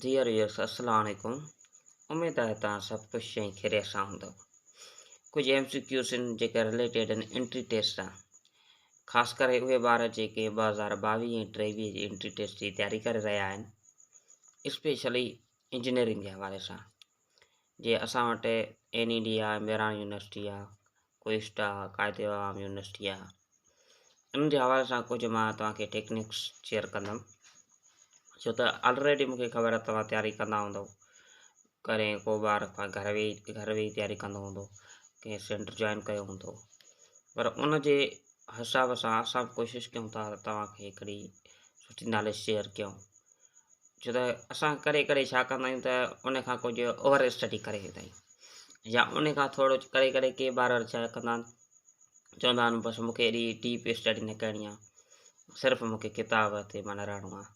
Dear viewers السلام عليڪم اميد آهي توهان سڀ خوش ۽ خيريت سان هوندؤ. ڪجهه ايم سي ڪيوز آهن جيڪي رليٽيڊ آهن انٽري ٽيسٽ سان، خاص ڪري اهي ٻار جيڪي 2022 ۽ 23 جي انٽري ٽيسٽ جي تياري ڪري رهيا آهن، اسپيشلي انجنيئرنگ جي حوالي سان. جي اسان وٽ اين اي ڊي آهي، ميران يونيورسٽي آهي، ڪوئسٽ آهي، قائد عوام يونيورسٽي آهي، انهن جي حوالي سان ڪجهه مان توهان کي ٽيڪنڪس شيئر ڪندم، ڇو ته آلريڊي مونکي خبر آهي توهان تياري ڪندا هوندو. ڪڏهن ڪو ٻار گهر ويهي تياري ڪندو هوندو، ڪنهن سينٽر جوائن ڪيو هوندو، پر ان جي حساب سان اسان به ڪوشش ڪيون ٿا ته توهان کي هڪڙي سٺي ناليج شيئر ڪيون، ڇو ته اسان ڪڏهن ڪڏهن ڇا ڪندا آهيون ته ان کان ڪجهه اوور اسٽڊي ڪري ويندا آهيون، يا ان کان ٿورو ڪڏهن ڪڏهن ڪي ٻار ڇا ڪندا آهن، چوندا آهن بس مونکي ايڏي ڊيپ اسٽڊي نه ڪرڻي آهي، صرف مونکي ڪتاب تي معنيٰ رهڻو آهي.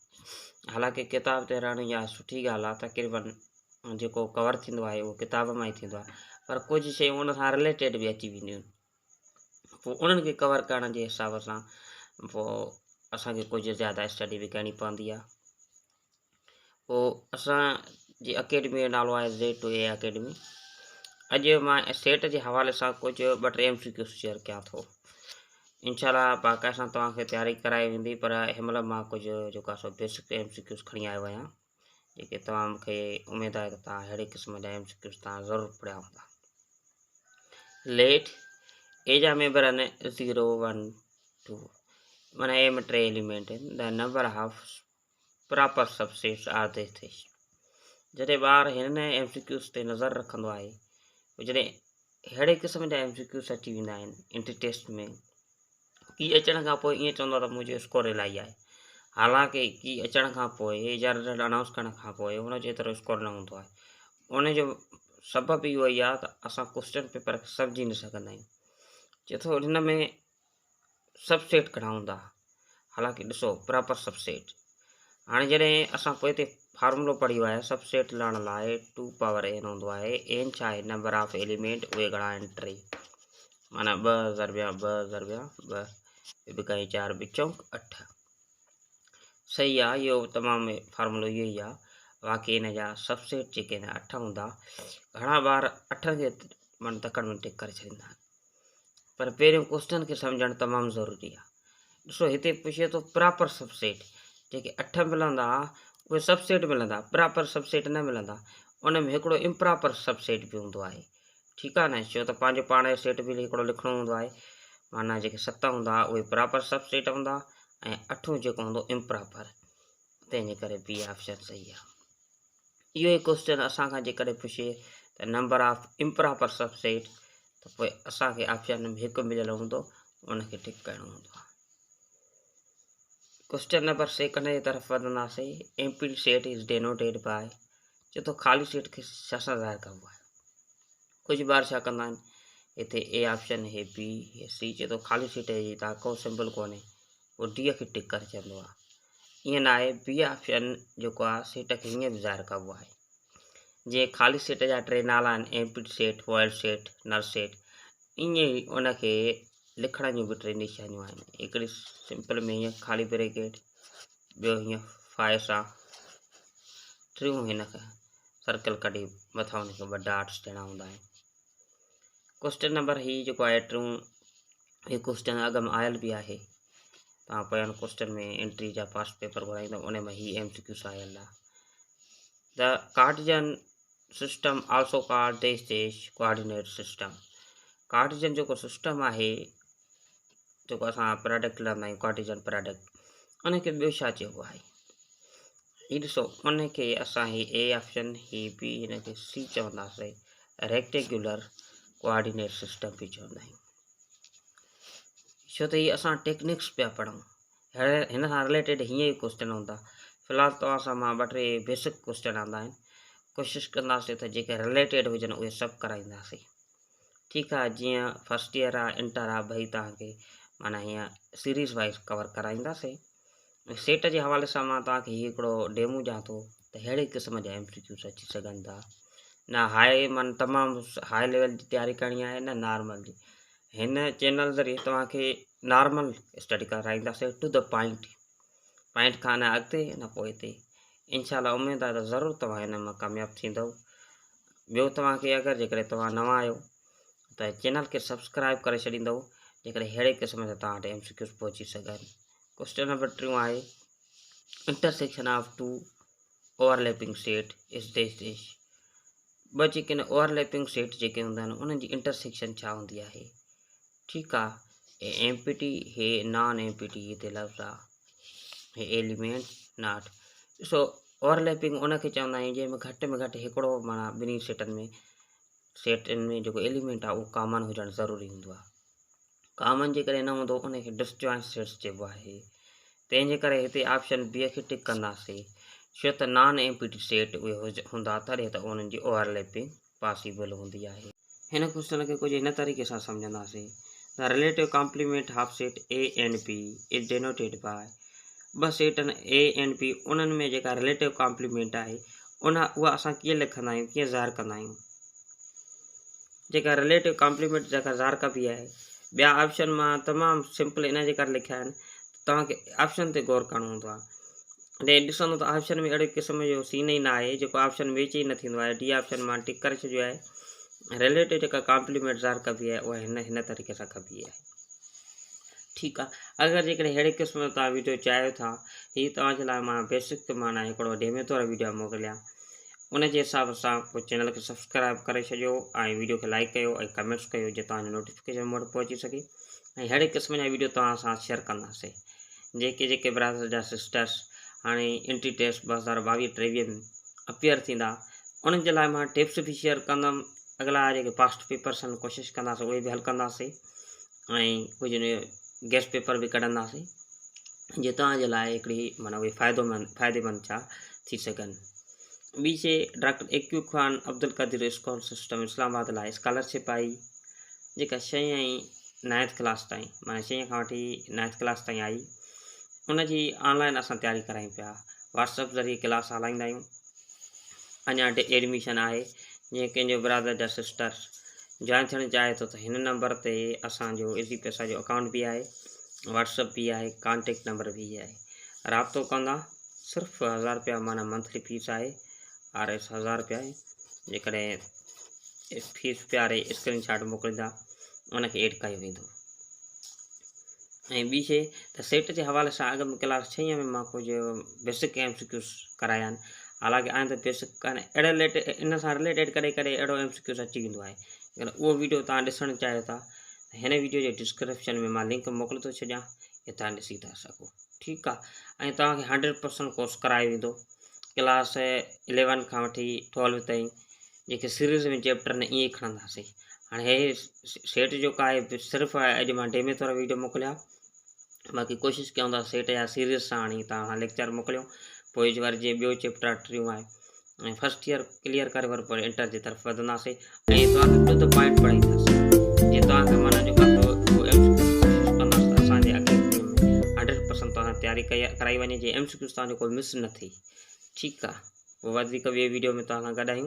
حالانڪه ڪتاب تي رهڻ اها سٺي ڳالهه آهي، تقريبن جيڪو ڪور ٿيندو آهي اهو ڪتاب مان ئي ٿيندو آهي، پر ڪجهه شيون ان سان رليٽيڊ به اچي وينديون آهن، پوء انهن کي ڪور ڪرڻ جي حساب سان پوء اسانکي ڪجهه زياده اسٽڊي به ڪرڻي پوندي آهي. پوء اسان جي اڪيڊمي جو نالو آهي زيڊ ٽو اي اڪيڊمي. اڄ مان سيٽ جي حوالي سان ڪجهه ٻه T M C Qs share ڪيان ٿو. انشاء الله باقاعده سان توهان کي تياري ڪرائي ويندي، پر هن مهل مان ڪجهه جيڪو آهي سو بيسڪ ايم سي ڪيوز کڻي آيو آهيان، جيڪي توهان مونکي اميد آهي ته توهان اهڙي قسم جا ايم سي ڪيوز توهان ضرور پڙهيا هوندا. ليٽ اي جا ميمبر آهن 0 1 2، معنيٰ اي ۾ ٽي ايليمينٽ آهن. The number of proper subsets are this this. جڏهن ٻار هنن ايم سي ڪيوز تي نظر رکندو آهي، پوء جڏهن اهڙي قسم جا ايم سي ڪيوز اچي ويندا آهن انٽري ٽيسٽ ۾، ڪي اچڻ کان پوء ائين چوندو آهي ته منهنجو اسڪور الاهي آهي، حالانڪه ڪي اچڻ کان پوء يا رزلٽ انائونس ڪرڻ کان پوء هن جو ايترو اسڪور نه هوندو آهي. ان جو سبب اهو ئي آهي ته اسان ڪوشچن پيپر کي سمجهي نه سگهندا آهيون. چئي ٿو هن ۾ سب سيٽ گهڻا هوندا، حالانڪه ڏسو پراپر سب سيٽ. هاڻي جڏهن اسان پوئتي فارمولو پڙهيو آهي سب سيٽ لهڻ لاء 2 پاور اين هوندو آهي. اين ڇا آهي؟ Number of element. اهي گهڻا آهن؟ 3، معنيٰ 2 ضربيا 2 ضربيا 2، ٻه ٻه 4، ٻه چونڪ 8. صحيح آهي، اهو تمام فارمولو اهو ئي آهي. واقعي ان جا سب سيٽ جيڪي آهن 8 هوندا. گهڻا ٻار اٺن کي معنيٰ تڪڙ ۾ ٽڪ ڪري ڇڏيندا آهن، پر پهريون ڪوشچن کي سمجهڻ تمام ضروري آهي. ڏسو هتي پڇي ٿو پراپر سب سيٽ، جيڪي 8 ملندا اهي سب سيٽ ملندا، پراپر سب سيٽ نه ملندا. ان ۾ هڪڙو امپراپر سب سيٽ به هوندو آهي، ٺيڪ آهي نه؟ ڇو ته پنهنجو پاڻ جو سيٽ به هڪڙو لکڻو هوندو آهي. معنيٰ جيڪي 7 هوندا اهي پراپر سب سيٽ هوندا ۽ اٺون جيڪو هوندو امپراپر، تنهن جي ڪري بي آپشن صحيح آهي. اهو ئي ڪوشچن اسان کان جيڪڏهن پڇي ته number of improper subset, ته پوء اسان کي آپشن ۾ هڪ مليل هوندو، ان کي ٽڪ ڪرڻو هوندو آهي. ڪوشچن نمبر سيڪنڊ جي طرف وڌنداسين. Empty set is denoted by, چي ٿو خالي سيٽ کي ڇا سان ظاهر ڪبو آهي؟ ڪجهه ٻار ڇا ڪندا آهن، هتي اي آپشن، هي بي، هي سي، چي ٿو خالي سيٽ جي تان ڪو سمبل ڪونهي، پوء ڊي کي ٽڪ ڪري ڇڏندو آهي. ائين نه آهي، بي آپشن جيڪو آهي سيٽ کي هيئن به ظاهر ڪبو آهي. جيئن خالي سيٽ جا ٽي نالا آهن، ايمپٽي سيٽ، وائلڊ سيٽ، نل سيٽ، ائين ئي ان کي لکڻ جون به ٽي نشانيون آهن. هڪڙي سمپل ۾ هيئن خالي بريڪيٽ، ٻيو هيئن فائي سان، ٽيون هن کي سرڪل ڪڍي مٿان ان کي ٻه ڊاٽس ڏيڻا هوندا آهن. ڪوشچن نمبر هي جيڪو آهي ٽيون، هي ڪوشچن اڳ ۾ آيل به آهي. توهان پوين ڪوشچن ۾ انٽري جا پاسٽ پيپر گهرائيندو، ان ۾ هي ايم سي ڪيوز آيل آهي. The Cartesian system also called dash dash coordinate system. Cartesian جيڪو سسٽم آهي، جيڪو اسان پراڊڪٽ لهندا آهيون ڪارٽيزن پراڊڪٽ، ان کي ٻيو ڇا چئبو آهي؟ هي ڏسو، ان کي اسان هي اي آپشن، هي بي، هن کي سي چونداسين، ريڪٽينگيولر ڪوآرڊينيٽ سسٽم به چوندا آهيون. ڇو ته هي اسان ٽيڪنڪس پيا پڙهون، هن سان رليٽيڊ هيئن ئي ڪوشچن هوندا. في الحال توهان سان مان ٻه ٽي بيسڪ ڪوشچن آندا آهن، ڪوشش ڪنداسين ته جيڪي رليٽيڊ هجن اهي سڀ ڪرائينداسين، ٺيڪ آهي؟ جيئن فرسٽ ايئر آهي، انٽر آهي، ٻئي توهان کي معنيٰ هيئن سيريز وائز ڪور ڪرائينداسين. سيٽ جي حوالي سان مان توهان کي هي هڪڙو ڊيمو ڏيان ٿو ته ههڙي قسم جا ايم سي ڪيوز اچي سگهن ٿا. نه هاء معنيٰ تمام هاء ليول جي تياري ڪرڻي آهي نه نارمل جي. هن چينل ذريعي توهان کي نارمل اسٽڊي ڪرائينداسين، ٽو the point, point کان نه اڳتي نه پوئتي. انشاء الله اميد آهي ته ضرور توهان هن مان ڪامياب ٿيندؤ. ٻيو توهان کي اگر جيڪڏهن توهان نوان آهيو ته چينل کي سبسڪرائب ڪري ڇڏيندؤ جيڪڏهن ههڙي قسم جا توهان وٽ ايم سي ڪيوز پهچي سگهن. ڪوشچن نمبر ٽيون آهي intersection of two overlapping set is dash dash. ٻه جيڪي آهن اوورليپنگ سيٽ جيڪي هوندا آهن انهن جي انٽرسيڪشن ڇا هوندي آهي؟ ٺيڪ آ اي ايم پي ٽي هي نان ايم پي ٽي هتي لفظ آ هي ايليمينٽ not. ڏسو اوورليپنگ ان کي چوندا آهيون جنهن ۾ گهٽ ۾ گهٽ هڪڙو معنيٰ ٻنهي سيٽن ۾ جيڪو ايليمينٽ آ اهو ڪامن هجڻ ضروري هوندو آ. ڪامن جيڪڏهن نه هوندو ان کي ڊسجوائنٽ سيٽس چئبو آهي. تنهن جي ڪري هتي آپشن بي کي ٽڪ ڪنداسين ڇو ته نان ايم پي ٽي سيٽ اهي هوندا تڏهن ته انهن جي اوورليپنگ پاسيبل هوندي آهي. هن ڪوشچن کي ڪجهه هن طريقي سان سمجهنداسين The relative complement of set A and B is denoted by ٻه سيٽ آهن A and B انهن ۾ جيڪا رليٽو ڪامپليمينٽ آهي ان اها اسان ڪيئن لکندا آهيون ڪيئن ظاهر ڪندا آهيون جيڪا رليٽو ڪامپليمينٽ جيڪا ظاهر ڪبي آهي ٻيا آپشن مان تمام سمپل ان جي ڪري لکيا آهن توهان کي آپشن تي غور ڪرڻو هوندو آهي جڏهن ڏسندو ته آپشن ۾ اهڙي قسم جو سين ئي نه آهي جيڪو آپشن ميچ ئي نه ٿيندو آهي ڊي آپشن مان ٽڪ ڪري ڇڏيو آهي رليٽو جيڪا ڪامپليمينٽ ظاهر ڪبي آهي اها هن هن طريقي سان ڪبي آهي ٺيڪ آهي اگر جيڪڏهن اهڙي قسم جو توهان ويڊيو چاهيو ٿا هي توهان جي لاء مان بيسڪ معنيٰ هڪڙو ڊيمو طور ويڊيو موڪليا ان جي حساب سان پوء چينل کي سبسڪرائب ڪري ڇڏيو ۽ ويڊيو کي لائڪ ڪيو ۽ ڪمينٽس ڪيو جي توهان جو نوٽيفڪيشن مون وٽ پهچي سگهي ۽ اهڙي قسم جا ويڊيو توهان سان شيئر ڪنداسين جيڪي جيڪي برادرز جا سسٽرس هاڻي انٽري ٽيسٽ 2022 23 ۾ اپيئر ٿيندا انهن جي لاء مان ٽپس به شيئر ڪندم اڳلا جيڪي پاسٽ پيپرس آهن ڪوشش ڪنداسين اهي به حل ڪنداسين ۽ ڪجهه گيس پيپر به ڪڍنداسين جي توهان جي لاء هڪڙي معنيٰ اهي فائدو مند فائديمند ڇا ٿي سگهن. ٻي شي doctor A Q Khan Abdul Qadir school system Islamabad لاء اسڪالرشپ آئي جيڪا ڇهين ۽ نائنٿ ڪلاس تائين معنيٰ ڇهين کان وٺي نائنٿ ڪلاس تائين آئي ان جي آن لائن اسان تياري ڪرايون پيا واٽس اپ ذريعي ڪلاس هلائيندا آهيون اڃا ايڊميشن آهي جنهن ڪنهن جو برادر يا سسٽر جوائن ٿيڻ چاهي ٿو ته هن نمبر تي اسانجو ايزي پئسا جو اڪائونٽ به آهي واٽس اپ به آهي ڪانٽيڪٽ نمبر به آهي رابطو ڪندا صرف 1000 روپيا معنيٰ منٿلي فيس آهي آر ايس 1000 روپيا آهي جيڪڏهن فيس پياري اسڪرين شاٽ موڪليندا ان کي ايڊ ڪيو ويندو ۽ ٻي شي ته سيٽ جي حوالي سان اڳ ۾ ڪلاس ڇهين ۾ مان ڪجهه بيسڪ ايم سي ڪيوز ڪرايا آهن حالانڪه آهن ته بيسڪ ڪانه اهڙي رليٽيڊ ان سان رليٽيڊ ڪڏهن ڪڏهن اهڙو ايم سي ڪيوز اچي ويندو آهي جيڪڏهن اهو ويڊيو توهان ڏسڻ چاهيو ٿا ته هن ويڊيو جي ڊسڪرپشن ۾ مان لنڪ موڪلي ٿو ڇڏيان هتان ڏسي ٿا سگهو ٺيڪ آهي ۽ توهان کي 100% ڪورس ڪرايو ويندو ڪلاس 11 کان وٺي 12 تائين جيڪي سيريز ۾ چيپٽر آهن ائين ئي کڻنداسين هاڻي هي سيٽ جو ڪا آهي صرف اڄ مان ڊيمي طور ويڊيو موڪليا باقي ڪوشش ڪيون ٿا سيٽ يا سيريز سان هاڻي توهان ليڪچر موڪليو پوء وري جي ٻيو چيپٽر ٽيون آهي ۽ فرسٽ ايئر ڪليئر ڪري وري پوء انٽر جي طرف وڌنداسين ۽ توهان کي ٽو the point پڙهائينداسين جي توهان کي معنيٰ جو ڪافي ايم سي ڪيوز ڪوشش ڪنداسين ته اسان جي اڪيڊمي ۾ 100% توهان سان تياري ڪرائي وڃي جي ايم سي ڪيوز توهان جو ڪوئي مس نه ٿئي ٺيڪ آهي پوء وڌيڪ ٻي ويڊيو ۾ توهان سان گڏ آهيون.